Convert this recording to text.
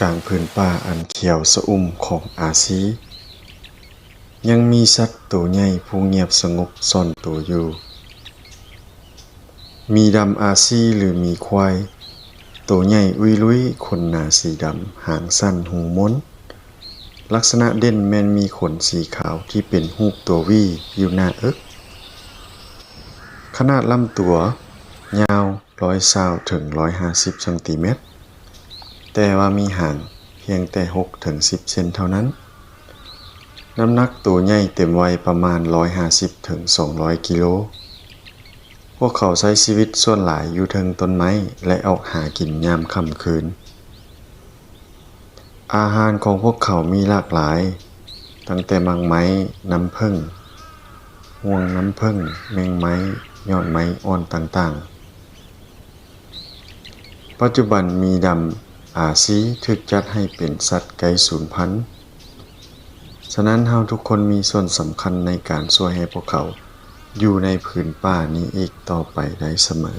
ກາງພື້ນປ່າອັນຂຽວຊະອຸ່ມຂອງອາຊີ ຍັງມີສັດໂຕໃຫຍ່ຜູ້ງຽບສະຫງົບຊ່ອນໂຕຢູ່. ໝີດຳອາຊີ ຫຼື ໝີຄວາຍ ໂຕໃຫຍ່ອຸຍລຸຍ, ຂົນໜາສີດຳ, ຫາງສັ້ນ, ຫູມົນ. ລັກສະນະເດັ່ນແມ່ນມີຂົນສີຂາວທີ່ເປັນຮູບຕົວວີຢູ່ໜ້າເອິກ. ຂະໜາດລຳຕົວຍາວ ຮ້ອຍຊາວ ເຖິງ ຮ້ອຍຫ້າສິບ ຊັງຕີແມັດ, ແຕ່ວ່າມີຫາງພຽງແຕ່ ຫົກ ເຖິງ ສິບ ເຊັນເທົ່ານັ້ນ. ນ້ຳໜັກໂຕໃຫຍ່ເຕັມວັຍປະມານ ຮ້ອຍຫ້າສິບ ເຖິງ ສອງຮ້ອຍ ກິໂລ. ພວກເຂົາໃຊ້ຊີວິດສ່ວນຫຼາຍຢູ່ເທິງຕົ້ນໄມ້ ແລະ ອອກຫາກິນຍາມຄ່ຳຄືນ. ອາຫານຂອງພວກເຂົາມີຫຼາກຫຼາຍ, ຕັ້ງແຕ່ໝາກໄມ້, ນ້ຳເຜິ້ງ, ຮ່ວງນ້ຳເຜິ້ງ, ແມງໄມ້, ຍອດໄມ້ອ່ອນຕ່າງໆ. ປັດຈຸບັນໝີດຳອາຊີຖືກຈັດໃຫ້ເປັນສັດໃກ້ສູນພັນ, ສະນັ້ນເຮົາທຸກຄົນມີສ່ວນສຳຄັນໃນການຊ່ວຍໃຫ້ພວກເຂົາຢູ່ໃນພື້ນປ່ານີ້ອີກຕໍ່ໄປໄດ້ສະເໝີ.